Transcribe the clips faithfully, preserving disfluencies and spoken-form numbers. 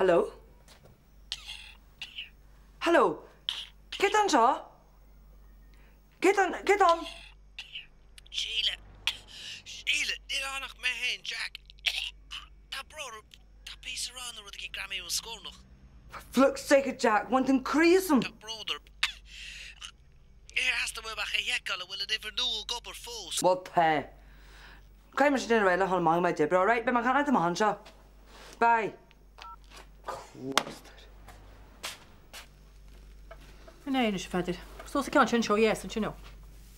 Hello? Hello? Ciamar a tha sibh? Ciamar a, ciamar a... Sheila. Sheila, nì mi a-mach mi fhèin, Jack. Tha bròdar, tha pìos a ràdh no rudeigin gu gràmaidh an sgòrnach. For fuck's sake, Jack, bha mi an crìoch. Tha bròdar. Tha e a' dol a-mach a dh'fheuchainn a bheil an uimhir naoi ag obair fós. Well, tha. Chan eil mi a' smaoineachadh gu bheil e a' dol a-mach, my dear, but all right, bidh mi a' coimhead a-mach an seo. Bye. Cloistear. An e a-nis, a Phàdraig? Seo 's a' cheann sin seo, yes, an sin, no?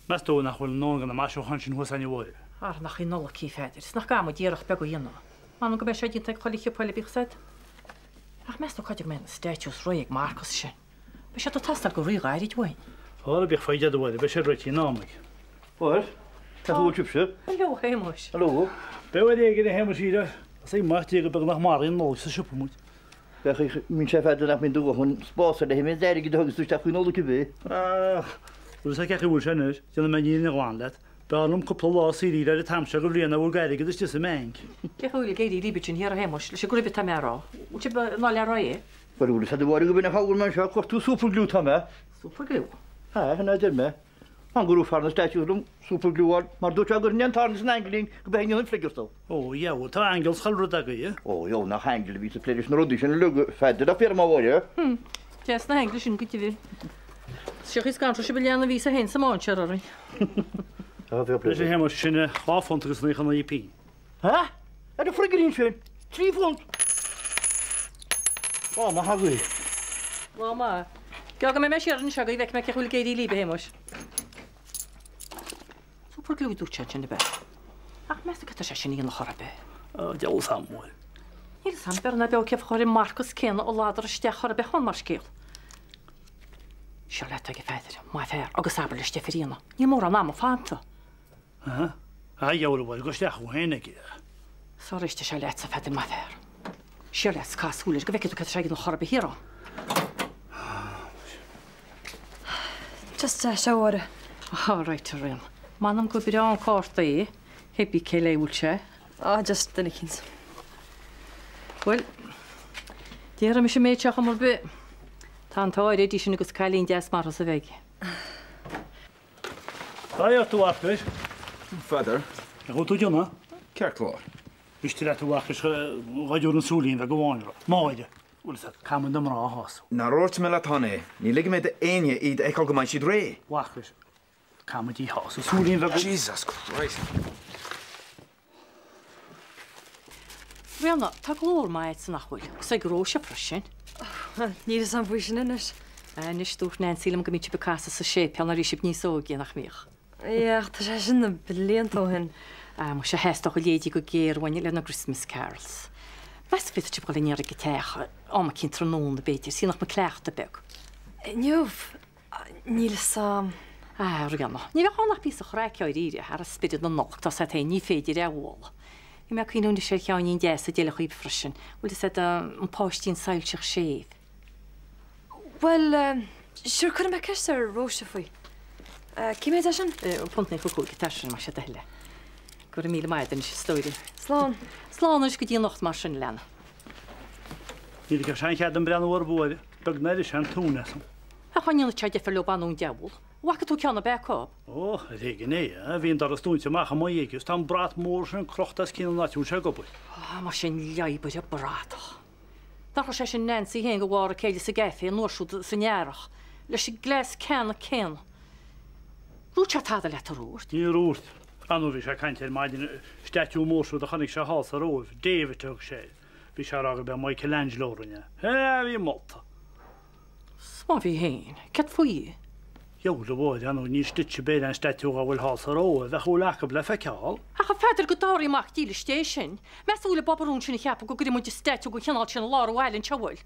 Meas tu nach bheil an fhonn gun a' mhaise a' cheann sin shuas an-diugh? Ar nach e an uile càil, a Phàdraig, 's nach gabh mo dhìreach beagan a dhèanamh. Mar gum biodh sibh a' dèanamh tè còmhla ri Chill Phoile, bidh sibh a' said. Ach meas tu cuideachd mun an statue as ruige Marcus sin. Bidh sibh a' tastal gu rìgh ghàire dhuinn. Ò, bidh foighidinn a' dol, bidh sibh ruith an àm aig. Ò, tha thu a' tighinn seo? Hello, Hamish. Hello. Bidh e ag èigheachd, a Hamish, idir. Is e, ma tha thu ag ràdh nach maireann an-diugh sa siopa muid. Bidh e, a Phàdraig, nach mi an duine a tha a' dol chun spòrs le him, is e airgead a thugas tu a-steach chun an uile cibé. Ach, bheil fhios agad cò bheil sin air, dèanamh mi nì na ghlan leat. Bha orm cupla latha suidhe ri taimhseachadh gu bhith a' faighinn airgead a-steach sa bhanc. Dè chuala gèiri libidin thiar a Hamish, leis a' ghrùpa tha mi ro. Ùite ba na le roi e. Bha rùla sa do bhàrr gu bhith na chabhail man seo, cuir tu super glue tha mi. Super glue? Tha, chan e deir mi. An guru far na statue rum, super glue on, mar dùirt e gur nì an tarna san angling, gu bheil nì an flicker so. Ò, yeah, well, tha angels chal rud agaibh, eh? Ò, yeah, nach angel a bhith sa play leis na rudaí sin a lug fad de fir ma bhóire. Hmm. Deas na angel sin gu tibhi. Seo is gan tro si bhil leanna bhí sa hen sa mán sear orainn. Leis a Hamish sin, eh, dhá phunt agus naoi chan naoi pin. Ha? Ar a' friggin' sin? Trí phunt? Ò, ma tha gaoth. Ò, ma. Geall gum bi mi siar an seo, gu bheil mi ceart gu bheil gèiri libidh, Hamish. Super glue dùitean sin a bheith. Ach meas tu cad tha sin a' dèanamh chor a bheith? Ò, deagh Samuel. Níl sam bith na beò ceaf chor i Marcus céanna a làdar a-steach chor a bheith chun mar sgéal. Seo leat aig a' Phàdraig, mo phear, agus abair leis dè fear a dhèanamh. Níl mòran ama fanta. Aha. Ai, gheall a bhfuil, gu steach thu fhèin aige. Seo a-rithist, seo leat sa Phàdraig, mo phear. Seo leat, cas sùil air gu bheil tu cad tha seo a' dèanamh chor a bheith hiarm. Just, eh, seo orra. All right, a Rhiannon. M'anam gu bheil an còrdaidh, happy cèilidh bhuail sé. Ah, just duine eicínt. Well, dìreach mise mé teach mar bith. Tá an t-òr idir sin agus cailín deas mar as a bheidh. Dà dheartú acair. Father. A chuir tú dona? Ceart clár. Bhris tú leat tú acair, gaidiúr an súilín bheith go bháin. Máire. Bhfuil sa caman do mná a thás. Na rórte mé le tán é. Ní lig mé do éinne iad a fheiceáil go mbeidh siad réidh. Bhacair. Caman dí thás. Súilín bheith go... Jesus Christ. Riona, tá glór maith agat san achmhail, agus ag róise freisin. Níl fhios agam faoi sin anois. Anois dúirt Nancy liom go mbíonn sibh ag casadh sa séipéal nuair a bhí sibh níos óige, nach mbíodh? Ach tá sé sin na blianta ó shin. Á, mas e theastaigh a leithéidí go géar uainn le na Christmas carols. Bheadh fhios agad, bhí an-uiridh ag teach, ó, mo chinn tráthnóna b'fhéidir, 's nach mo chleachtadh beag. Inniu, níl fhios agam. Á, Riona, ní bheadh ann ach píosa chraic a rithist, ar an spiorad na Nollaig, tá sé taobh ní féidir a bhualadh. Bhí mé ag cuimhneamh nis ar cheann an deas a deile chuib freisin, bhfuil fhios agad, an páistín soillteach séimh. Bhuel, siúr, cuiridh mé ceist ar Róise faoi. Cé mhéad é sin? Punt naocha cúig, tá sin mar sin, a thuilleadh. Go raibh míle maith agat, is dóigh. Slán. Slán, is go dtí an ocht mar sin leanna. Níl ach seann chead am breathnú ar bhuaire, beag neiris an tún esan. Ach chan eil teagamh fé leo banún diabhal. Bhaca tú ceann a backup? Ó, a ré gné, a bhíonn doras dúinte amach am aige, is tá an brat mór sin crochta as cinn an áitiúil seo go buil. Á, mar sin leobair a bratach. Nach raibh sé sin Nancy féin go bhfóire céile sa gcaifé an uair siúd san earrach, leis an glas ceann a céann. Rud a tha tada leat a rúirt. Ní rúirt. An uair bhí sé caint ar maidin, statue mór siúd a chonaic sé thall sa Róimh, David a thug sé. Bhí sé ag rá gurb é Michelangelo a rinne. Hé, bhí molta. Smá bhí féin. Cad faoi? Gheall a bhfuil, an uair ní stitse béile an statue a bhfuil thall sa Róimh, a bheadh a fhios aca le feiceáil. Ach a Pheadair, go dtabharfaidh amach dílis dé sin. Meas a bhfuil a bobbarún sin a cheapadh go gcuiridh muid an statue gu ceann sin an lá roimhe an teaghlaigh.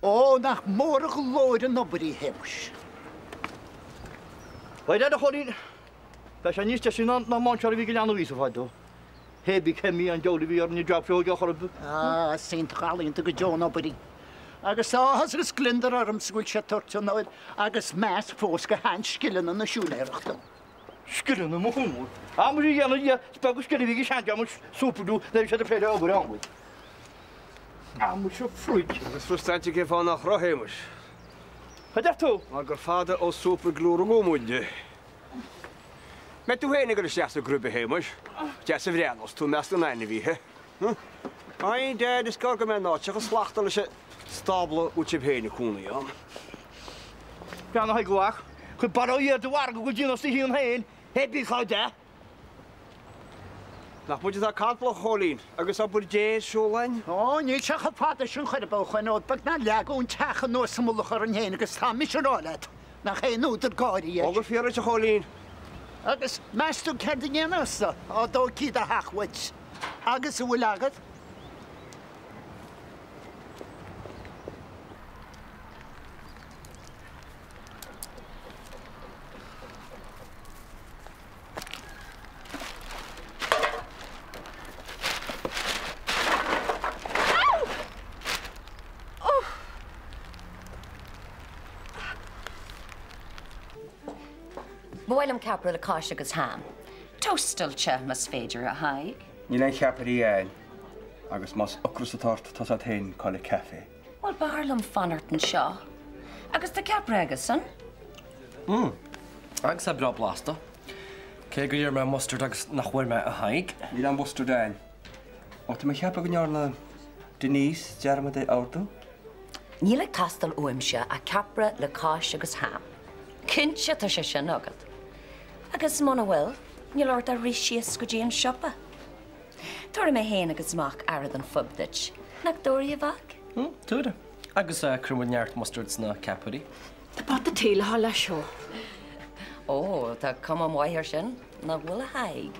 Ó, nach mór a ghlóir an obair í, Hamish. Bhain a choirín. Bheadh sé níos deise ná ná mánsear a bhí go leanúint sa fad dó. Hé, bhí céimí an deabhla a bhí ar an job seo go chorp. Á, saint galaíonta go deo an obair í. Agus áthas agus gliondar orm sa bhfuil sé tuirteanóil agus meas fós go han scileanna na siúinéireachta. Scileanna mo chumadh. Á, mu dheanna, is beag scileanna a bhí ag seann dearmad súpar dú, na bhí sé de pléile obair ann. Ah, mu seo fruit. Agus frustrante gu bheil fhios nach robh, Seumas. Cò dè tha thu? Mar gur fada os sùbair glùr a ghumainn. Am bi thu fhèin ag iarraidh a dhol a-steach sa ghrùpa, a Sheumais? Deas a bhriathran os tu, meas tu, an aon nì a bhith, eh? Hm? Aidh, Dad, is cinnteach gum bi an t-àite cho slaodach leis an stàball ud, sibh fhèin a' còmhnaidh ann. Bean a tha glè. Chuir barrachd air do mhargadh gu dìon os do shìon fhèin. Happy, cò dè? Nach bu dè tha càirdeil, a Chòilín, agus obair Dhè siubhal ann? Ò, nì seo cho fada sin, chuir a' bheil chuin ort, beag na leag ùn teach an uair sin mullach oirnn fhèin agus tha mise ag ràdh leat, nach e an ùghdar gòrach a th' ann. Ò, gu fìor, a Chòilín. Agus meas tu ceart an dèan às a, ò, dòigh cìd a thachbhait. Agus a bheil agad? Bu mhath leam ceapaire le càise agus ham. Toastail-te, mas fheudar, a Thadhg. Nì mi ceapairí fhaighinn, agus mas ocras a th' ort, tòisich thu fhèin còmhla ri caife. Uill, b' fheàrr leam fanacht an seo. Agus do cheapaire agad-san? Mm. Agus e breá blasta. Cè gu bheil mi mustard agus nach bheil mi, a Thadhg? Nì mi mustard fhaighinn. Ò, tha mi a' cheapadh gun dèan Denise dearmad a òrdugh. Nì le tastal uaimse ach ceapaire le càise agus ham. Cinnteach tha sin agad. Agus mura bheil, nì leat a ruith sìos gu dtí an siopa. Tabharfaidh mi fhèin agus Mac aire dhan phub duit. Nach tabharfaidh, a Mhac? Hmm, tabhair. Agus, eh, cuiridh mi neart mustard sna ceapairí. Tha pota tì le haghaidh seo. Ò, tha cuma math air sin, nach eil, a Thadhg?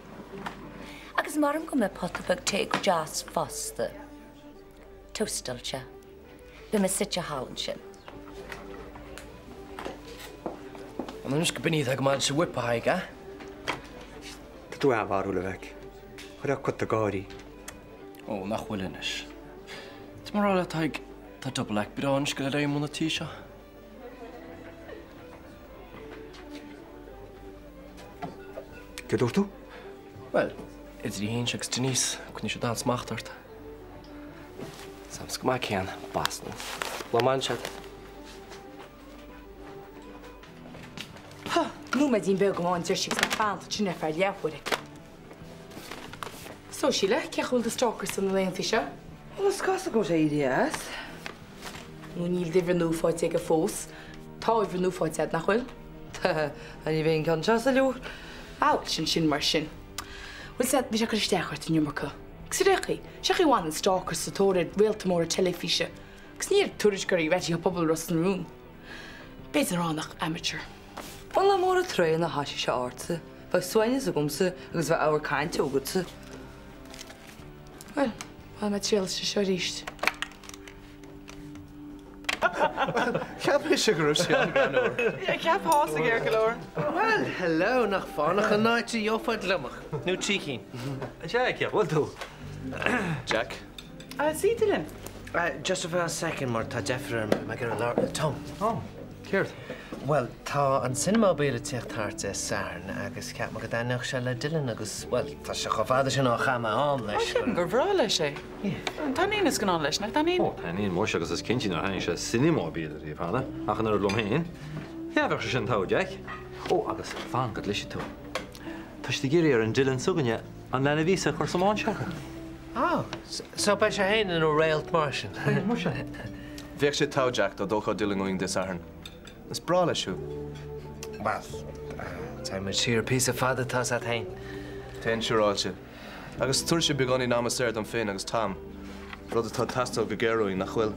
Agus mura bheil, gheibh mi pota beag tì gu deas fosta. Toastail-te. Bidh mi suidhe thall an sin. An e a-nis gu bheil thu a' dol a-mach às a' bhùth, a Thadhg, eh? Tha thu a' faireachdainn a' bhàrr, a Mhac. Chuir thu còta gòrach. Ò, nach eil a-nis. Tha mi ag ràdh leat, a Thadhg, tha double act beag ann, 's gu leòr mun a' tì seo. Cò thuirt thu? Uill, idir i fhèin agus Denise, cuimhnich gun do dh'fhàs mi a-mach ort. 'S ann 's gu math ceann, bàs no. Là math an siud. Ha, nì mi dìon beag a-mhàin, deir sibh, 's nach fhada sin a' faighinn leabhar. So, Sheila, cò a chuala do stalkers san an-dè seo? Uill, is cosg gun robh iad a' dol às. Nì, nì, dh'fheumadh tu faighinn aig a' phòst. Tha, dh'fheumadh tu faighinn iad, nach eil? Tha, chan eil mi a' faighinn ceann seo sa leabhar. Ah, uill, sin sin mar sin. Uill, 's e, bidh sinn a' cur a-steach ort an iomarca. Agus a-rèist, 's e a-mhàin an stalkers a tha a' toirt riaghaltas mòr air teilifís. Agus nì iad tuairisgearraidh a bheir a' phoball ros an rùm. B' fheudar an-dràsta, amateur. Bha e mòr a' trèanadh na h-àite seo ortsa. Bha suaineas agamsa agus bha an leabhar caillte agadsa. Uill, bha mi a' triall seo a-rithist. Cheap mise gun robh sibh an greannmhar. Yeah, cheap thusa gu leòr. Well, hello, nach fànach an àite gheibh thu leamach. No tì cinn. An seo e, ceap, bhuel, tu. Jack. Ah, suidh, Dylan. Uh, just a second, mar tha deifir air, ma-thà, gu leòr, Tom. Oh, céard? Well, tha an cinema-mobile a' tighinn thart Disathairne agus cheap mi gun dèanadh sinn e le Dylan agus, well, tha sinn cho fada sin o chama ann leis. Oh, ceapaim gur bhreá leis e. Yeah. Tha an nighean a-nis gu math leis, nach tha an nighean? Oh, tha an nighean math agus is cinnteach nach tèid an cinema-mobile a-riamh thana, ach an uair a bheil mi fhìn. Yeah, bheadh sin toilichte. Oh, agus fan gu leis thu. Tha sinn ag iarraidh air an Dylan s'againne, an leanabh-sa a chur sa mhòintich. Ah, s-, so beidh sibh fhèin an-dràsta a' ruith mar sin. Mar sin. Bhiodh sibh toilichte, dòcha, Dylan a-mach Disathairne. Is breá leis thu. Well, uh, tha mi sure pìos fada tha sibh fhèin. Tha sin sure àilte. Agus tuirt sibh beagan an àm a-staigh dhomh fhìn agus Tom. Rud a tha a' teastáil gu gearr, nach eil?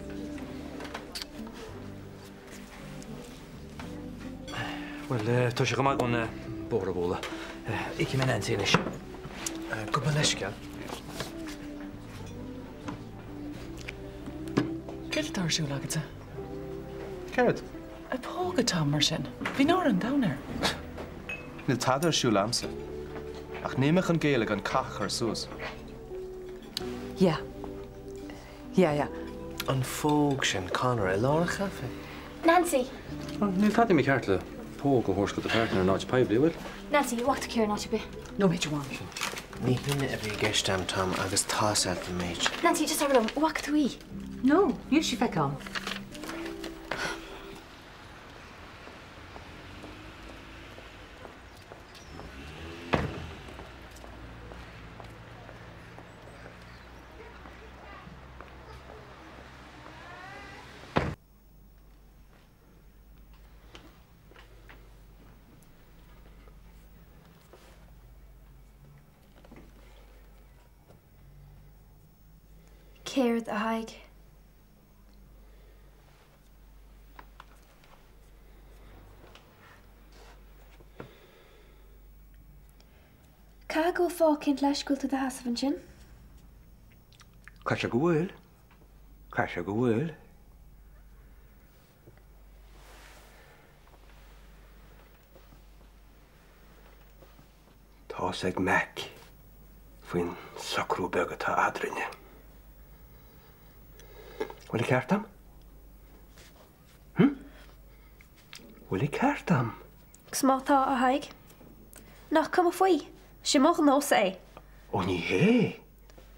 Well, eh, tha sinn a-mach gun, eh, bòrd a bhualadh. Eh, thig mi a-nis. Eh, gu math leisgeil. Céard a tha air siubhal agadsa? Céard? A' phòg a tha mar sin. Bha an t-òran ann an-dè. Chan eil tada air siubhal agamsa. Ach nì mi chun Gàidhlig an cath a chur suas. Yeah. Yeah, yeah. Am pòg sin, Conor, air làr a' chaife. Nancy! Well, chan eil tada ceart le pòg a thoirt do do phartner an àite poiblí, a bheil? Nancy, mhothaich thu ciamar a bha e? No, mi a' dol. Nì sin a bhith i gceist a'm, Tom, agus tòisich an mèid. Nancy, just a bheil am, walk the way. No, nì sibh faic am. Céard a th' agad? Càit a bheil fo cinn leis gu bheil thu a' seasamh an sin? Càit a bheil? Càit a bheil? Tòisich Mac faoin socrú beag atá eadarainne. Bhfuil e ceart a'm? Hm? Bhfuil e ceart a'm? Agus má tá, a Thaidhg? Nach cuma faoi, 's e mo ghnóthas é. Ó, ní hé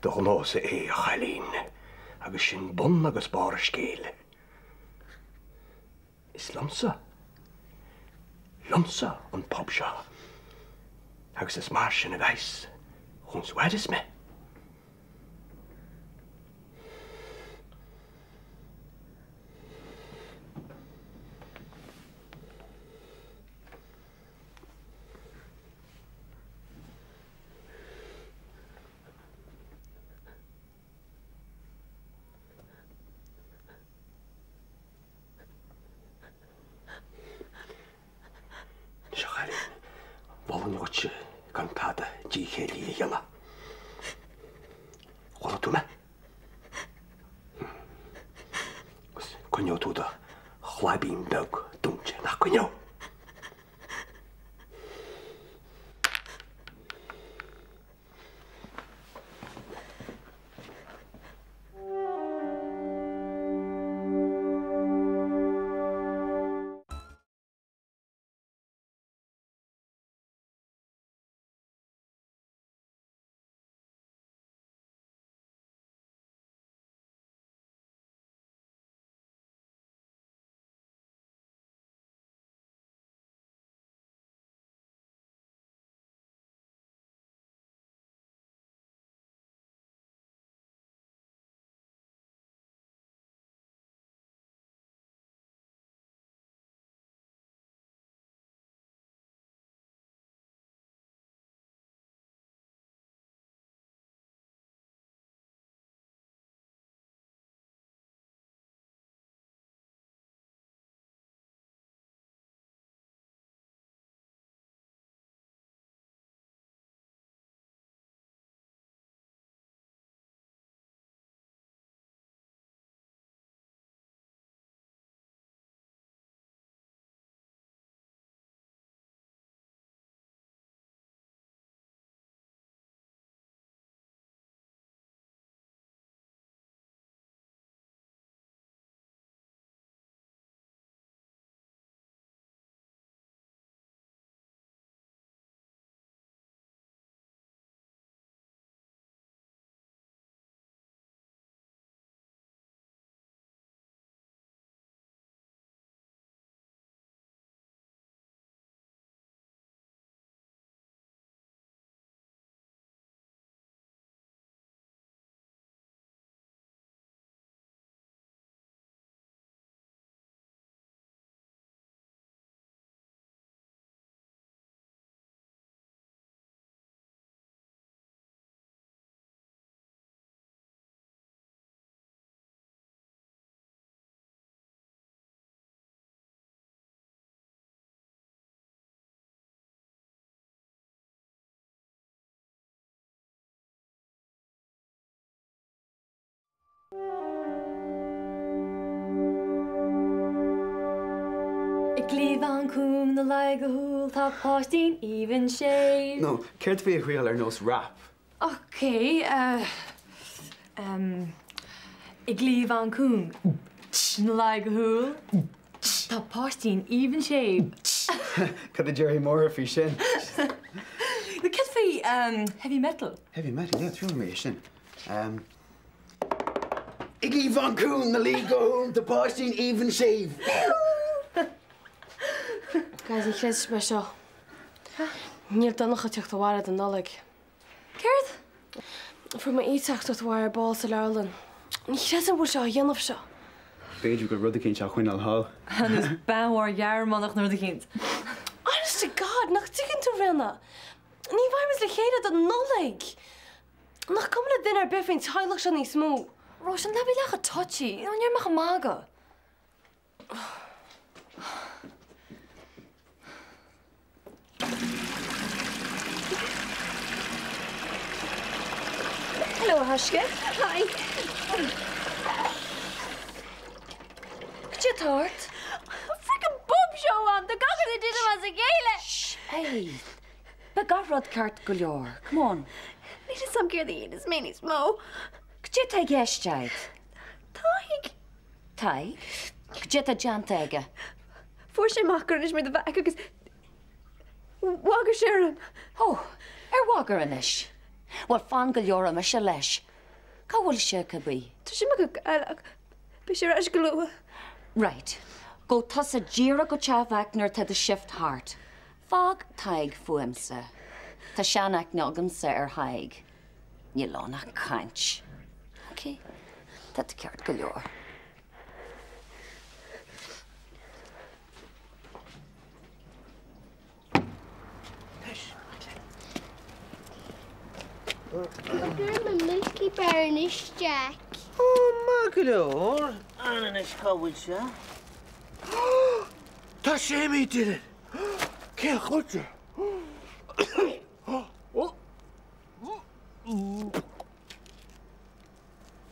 do ghnóthas é, a chailín, agus sin bun agus barr an scéil. Is liomsa, liomsa an pub seo, agus is mar sin a bheas chun 's bhfaighidh mi. Seo, a chailín, mholainn dhutsa gun tada díchéillidh a dhéanamh. Chuala tu mi? Agus coinneoidh tu do chlaibín beag dúinte, nach coinneoidh? Ag Liamh an Cúng na laighe a shùil, tá páistín aoibhinn sèimh. No, céard faoi a thriall ar nós rap? Ok, uh, um, Ag Liamh an Cúng na laighe a shùil, tá páistín aoibhinn sèimh. Cad a déarfaidh Murphy sin? No, céard faoi, Um, heavy metal. Heavy metal, yeah, true me, sin. Um, Iggy Van Coon, the lead, go home to Boston, even shave. Guys, a chreid mi seo. Chan eil Donnchadh a' teachd a-mhàireach don Nollaig. Céard? Fhuair mi iteachd a-mhàireach air ball sa leabharlann. Chan eil fhios agam a bheil seo a' dèanamh seo. B' fheudar gu robh rudeigin seo a' coinneachadh. Agus b' fheàrr Ghearmánach na rudeigin. Honest to God, nach tuigeann tu rian e? Nì bhiomaid le chèile don Nollaig. Nach cumail an duine ar bith faoin teaghlach seo a-nis mu. Róisín, leig leat a' toirt e, an uair sin mach a-mach. Hello, a Thaisce. Hi. Cò tha a' tòiseachadh? Freaking bum seo, am, tha gach aon duine às a chèile. Shh, hey. Bidh gach rud ceart gu leòr. Come on. Nì sinn seo gu math, is mi nas mò. Cò tha ag èisteachd? Tadhg. Tadhg? Cò tha dèanta aige? Fuair e a-mach gur e a-nis mi a bh' aige agus bhagair e orm. Ò, air bhagair a-nis? Uill, fan gu leòr mise leis. Càit a bheil e, cò bhuaithe? Tha e a-nis a' gabhail, ach bidh e air ais gu luath. Right. Gabh tusa dìreach gu teach a' bhac nuair a tha an shift thart. Fàg Tadhg bhuamsa. Tha seanaithne agamsa air Tadhg. Chan eil ann ach cainnt. Okay. Tha e ceart gu leòr. Gu bheil mo Milky Bar a-nis, Jack? Ò, math gu leòr. An-dràsta, cò bhuaithe? Tha Seumaidh Dillon. Cò bhuaithe?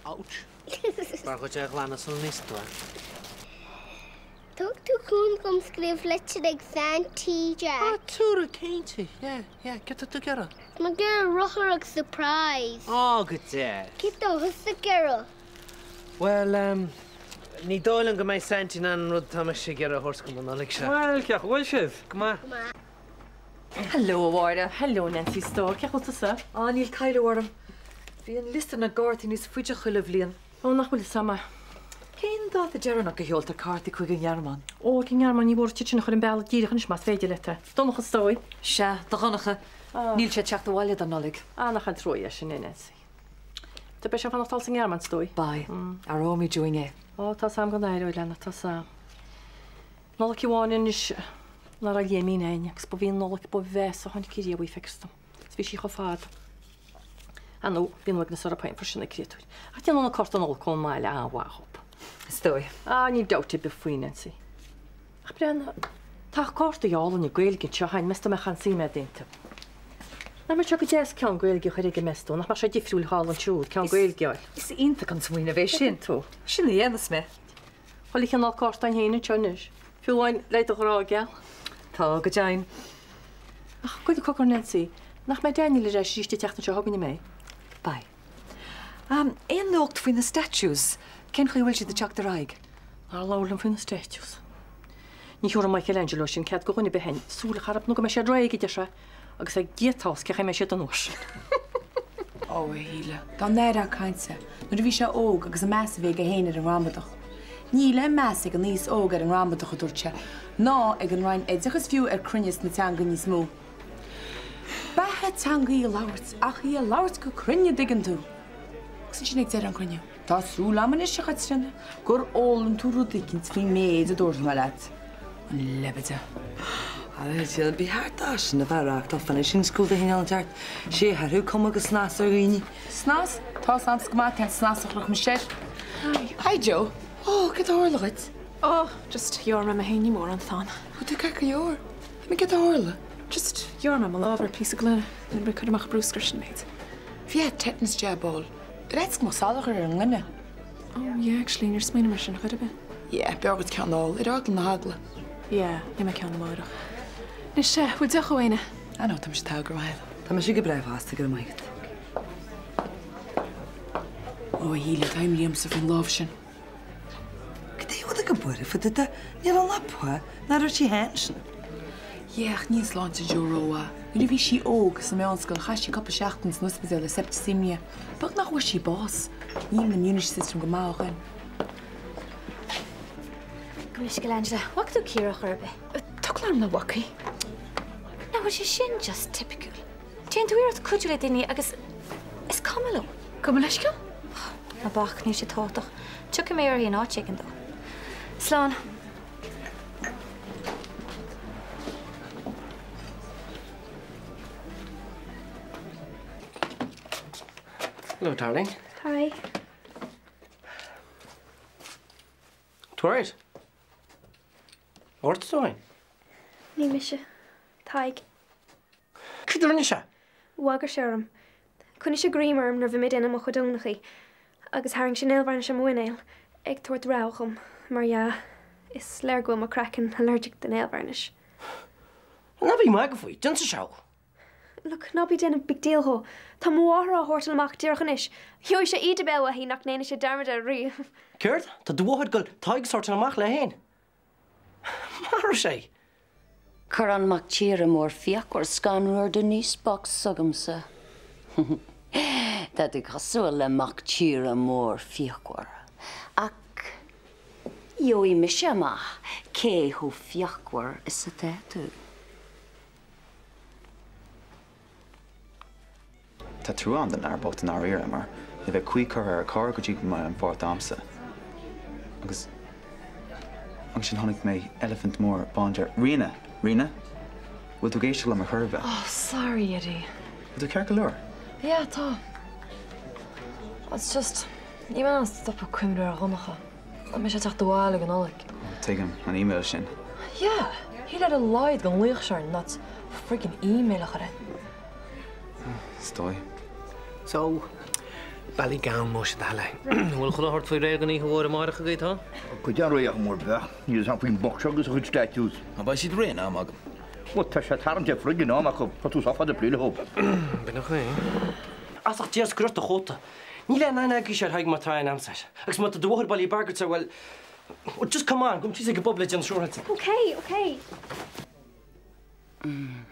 Ouch. Bha e gu math glan san an-dràsta. Thug thu cuimhne dhomh sgrìobhadh litir aig Santy, Jack. Ah, tha thu ro chinnteach. Yeah, yeah, cò tha thu ag iarraidh? Mo ghaol-rothar aig surprise. Ò, gu dearbh. Cò tha thusa ag iarraidh? Well, um, nì dùil leam gum bi Santy an aon rud a tha mise ag iarraidh a thoirt dhan Nollaig seo. Well, cò bhuaithe? Gu math. Gu math. Hello, a Mhàiri. Hello, Nancy Storr. Cò bhuaithe thusa? Ah, chan eil càil orm. Bidh an liosta na gàirdeanan a-nis faisg air a' bhliadhna. Ò, nach bhfuil e math. Cò às a tha thu a' dol? Gu seòlta càirdean gu Gearmailt. Ò, gu Gearmailt, nì mhòr a' tighinn a chur am bealach dìreach a-nis mas fheudar leat e. Donnchadh, 's dòcha. Seadh, do Dhonnchadh. Ah. Chan eil e a' teachd a-mhàireach don Nollaig. Ah, nach an trua sin, Nancy. Tha e a' faighinn fàileadh às a' Ghearmailt, 's dòcha? Bidh. Mm. Ar ò mi doing e? Ò, tha sinn gu nàire, Oileana, tha sinn. Nollaig a-mhàin a-nis, nar a lìon mi an-àird, agus bu mhì-Nollaig bu mheasa a thàinig a-riamh a bhith feictear. Is bha sin cho fada. An-diugh, bidh an uaigneas air a pàigheadh far sin, a chreutair. Ach dèan an còrr dhen Nollaig còmhla, a bhalachaibh. 'S dòcha. Ah, chan eil dabht a bheil fhios, Nancy. Ach Brian, tha còrr de dh'òigridh na Gàidhlig an seo fhèin, meas tu, ma chanadh mi dùinte. Nach math seo gu deas ceann Gàidhlig a chur aig a' mheas tu, nach math seo difriúil, thall an siud, ceann Gàidhlig. Is, is iontach an smaoineamh a bh' ann. Sin thu. Sin a dhèanas mi. Chuala mi an còrr dhen fhèin an seo a-nis. Fiù 's leis a' ghràdh geal. Tha, gu dearbh. Ach, a bheil thu a' creidsinn, Nancy, nach bi Daniel air ais a-rithist an t-seachdain seo, tha mi a' smaoineachadh? Bidh. Um, an-diugh faoi na statues, cén chaoi a bheil siad a' teacht air aghaidh? Nar labhair leam faoi na statues. Nì Michelangelo sin cead gu h-àraidh a bhith ann, sùil a' charaid no gum bi e a' dràibheadh idir-se, agus a' giotàs, cò chì mi siud an uair sin. Ò, a Shìle, dè an aire a tha sibh a' faighinn, nuair a bha sibh òg agus am meas a bh' agaibh fhèin air an gramadach. Chan eil am meas aig an aon duine air an gramadach, a thuirt e, no aig an roinn oideachais fiù 's air cruinneachadh na teanga nas motha. B' fheudar teangaidh a labhairt, ach i a labhairt gu cruinn, an tuigeann tu. Agus an sin aig deireadh an cruinne, tha sùil agam a-nis, a Chatrìona, gur fhoghlaim thu rudeigin faoin mhèid a thuirt mi leat. An leabaidh. A Chatrìona, bidh thart air sin a bharrachd, tha fhios, sin sgoil a' tighinn an-dràsta. 'S e, tha thu coma gu snas air dhaoine. Snas? Tha snas gu math, tha snas a' chroch mise. Hi. Hi, Joe. Ò, ciamar a tha thu? Ò, just gheàrr mi mo thìde, nì mòran ann. Ò, tha e ceart gu leòr. Tha mi ceart gu leòr. Just gheàrr mi mo làmh air pìos glaodh, an uair sin chuir mi a-mach am bruscar, sin e. Bha tetanus, dh'fhalbh e. Bha e gu math salach air an ngloine. Oh, yeah, actually, an e sin a bha sin, chuir e? Yeah, bha e gu ceann òl, air fhàgail na h-eagla. Yeah, nì mi ceann a-màireach. Nis, eh, bheil thu deònach uaine? Ah, no, tha mise togha gu math. Tha mise gu bràth, fàs, gu math. Ò, a Shìle, tha e riamh sa bhon làmh sin. Cò tha thu ag ràdh, a Mhàiri, fada, nì an làmh, nach robh i fhèin sin? Yeah, ach nì e slàinte an-diugh ro fhada. Nuair a bha i òg sa mheadhansgoil, chaidh i cupla seachdainean san ospidal le septicemia. Bheil nach robh i bòs? Dh'fheumadh an immune system gu math a chur. Go mbeidh sibh ag iarraidh, Angela, an bhfaca tu Ciara a-riamh? Tha e coltach nach bhfaca. Nach bhfuil sin just typical? Dèan do bhìdeadh cuideachd le daoine agus is cuma leam. Cuma leis? Am bacadh, nì sin tòrr. Tiocfaidh mi air an àite aig an dà. Slàn. Hello, darling. Hi. Tuaird? Òrd a-staigh? Nì mise. Tadhg. Cò ris a rinn e seo? Bhagair e orm. Choinnich e grèim orm nuair a bha mi a' dèanamh mo chuid-dùnachaidh, agus tharraing e nail varnish air mo mhuineal, aig toirt rogha dhomh, mar dh'fhaodte, is lear gu bheil mo chraiceann allergic do nail varnish. An ath-bhliadhna math gu bhith, dèan seall. Look, na bi a' dèanamh big deal dheth. Tha mo mhàthair a' toirt a-mach dìreach a-nis. Gheibh e iad a bheil a' faicinn nach nì e dearmad air a-riamh. Ciamar? Tha do mhàthair a' gabhail Tadhg a thoirt a-mach leatha fhèin. Mar sin. Cuiridh Mac Tìre Mòr Fiaclair sgàth an uair Denise box thugamsa. Tha thu cosúil le Mac Tìre Mòr Fiaclair. Ach gheibh mise a-mach cò cho fiaclach is a tha thu. Tha trua agam dhan fhear-bòt an-àirde, mar nì e cùis chur air a' chàr gu dtí gu math am pàirt dhòmhsa. Agus, agus sin thàinig mi, elephant mòr, bànda. Rena, Rena, bheil thu ag èisteachd leam a-rithist? Oh, sorry, Eddie. Bheil thu ceart gu leòr? Yeah, tha. It's just, nì mi an stop a' cuimhneachadh air a' ghainmhich. Tha mise a' teachd a-mach dhan Nollaig. Tuigim, an email sin. Yeah, he let a lie gun laoch sean, not friggin' email a chur air. Stoi. So, Ballygown, mar sin, a bheil e? Bheil thu a' creidsinn gu bheil e air a dhol a-màireach a-nis, tha? Cuideachd, a Dhia mhòr, bha. Nì sinn fhìn box agus a chuid statues. Am faigh sinn rèin am agam? Well, tha sinn tarraingt air friggin' àm aca, tha thu sàbhailte a' play le hòb. Bidh nach e. Às a' dèidh sgriocht a chòta. Nì le an aon agus seo a thaigh mo tràigh an amsair. Agus ma tha do mhàthair ball i bargairt, well, well, just come on, gum tìosa gu pub le dèan siùrsa. Okay, okay. Mm.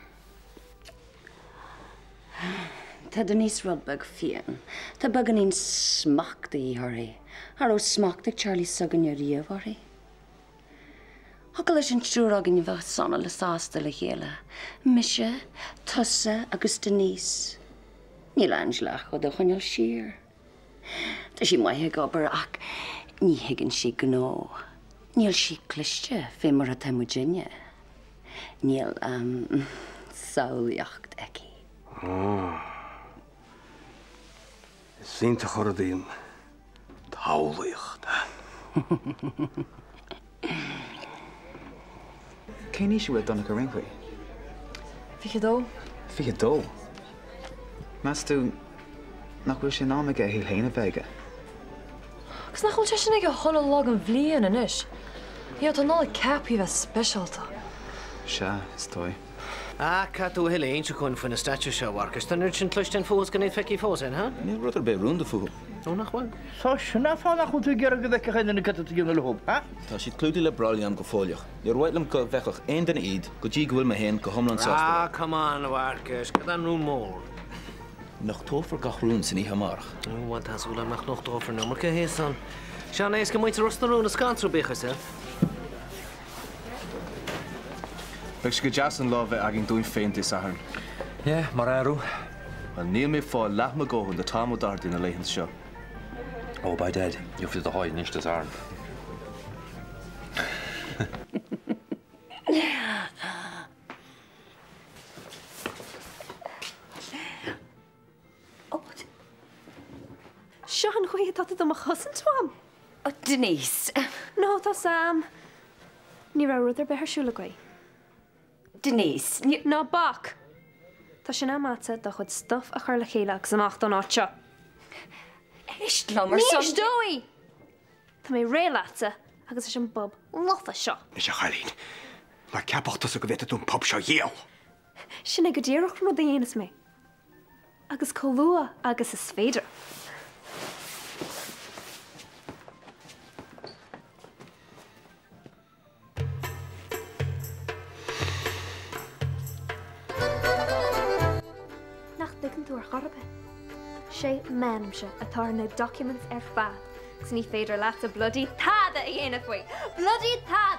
Tha Denise rud beag fìon. Tha beagan smachd a dhìth oirre. Cha robh smachd aig Charlie 's againne a-riamh oirre. Thogadh leis an stiùir againn a bhith sona le sàsta le chèile. Mise, tusa agus Denise. Nil Angela a' chuid a choinneal sìor. Tha i math ag obair ach nì thuigeann i gnò. Nil i cliste feumaidh a tha mu dheidhinn. Nil, um, samhlaidheachd aice. Ah. Is iontach a chur a-staigh an t-samhlaidheachd. Cén aois a bheil Donncha Rinkley? Fichead dó. Fichead dó? Meas tu nach bhfuil sin àm aige a shaoil a bheith aige? Agus nach bhfuil seisean aige a h-uile latha den bhliadhna a-nis? Tha an Nollaig ceaptha a bhith speisialta. Sea, is dòigh. Ah, càit a bheil thu a' cluinntinn faoin statue seo, a Mharcais? An urrainn dhuinn cluinntinn fòs gun fhaic sinn fòs, ha? Nil rud air bith rùnda fodha. Ò, nach bhfuil? So, sin am fàileadh a chuir thu gu dearbh gu bheil ceann na cata a dhèanamh leotha, ha? Tha siad clùdaithe le bràillean gu fòilleach. Nil a' chall leam gu bheil aon duine iad, gu dè gu bheil mi fhìn gu h-iomlan sàsta. Ah, come on, a Mharcais, càit an rùn mòr? Nach toghfar gach rùn san oidhche a-màireach? Ò, well, tha sùil agam nach toghfar an iomarca shìos san. Sean, is gum bi muinntir Ros na Rùna sgàinte ro bheag, is e. Bidh sinn gu deas an latha a bhith againn dùinn fhèin Disathairne. Yeah, mar a rinn. Well, nì mi fo leath mo dhòthain do Tom O'Doherty na laethanta seo. Oh, by dad, you feel the high initiative arm. Oh, seo an chaoi a tha tu dom a chosaint, Tom. Oh, Denise. No, tha Sam. Nì rud air bith air siubhal agaibh. Denise, nì... No bac. Tha sin a-mach às do chuid stuff a chur le chèile agus a-mach dhan àite seo. Èist leam airson... Nì, èist dhomh! Tha mi rèidh leatsa agus leis an bpub lofa seo. Nise, a Chailín, mar a cheapas tusa gu bheil thu dom pub seo a dhìoladh? Sin e gu dìreach an rud a dhèanas mi. Agus cho luath agus is fìor. Chorrabh. 'S e m' ainm-sa a tha air na documents air fad, 's nì fèidir leatsa bloody tada a dhèanamh bhuaithe. Bloody tada!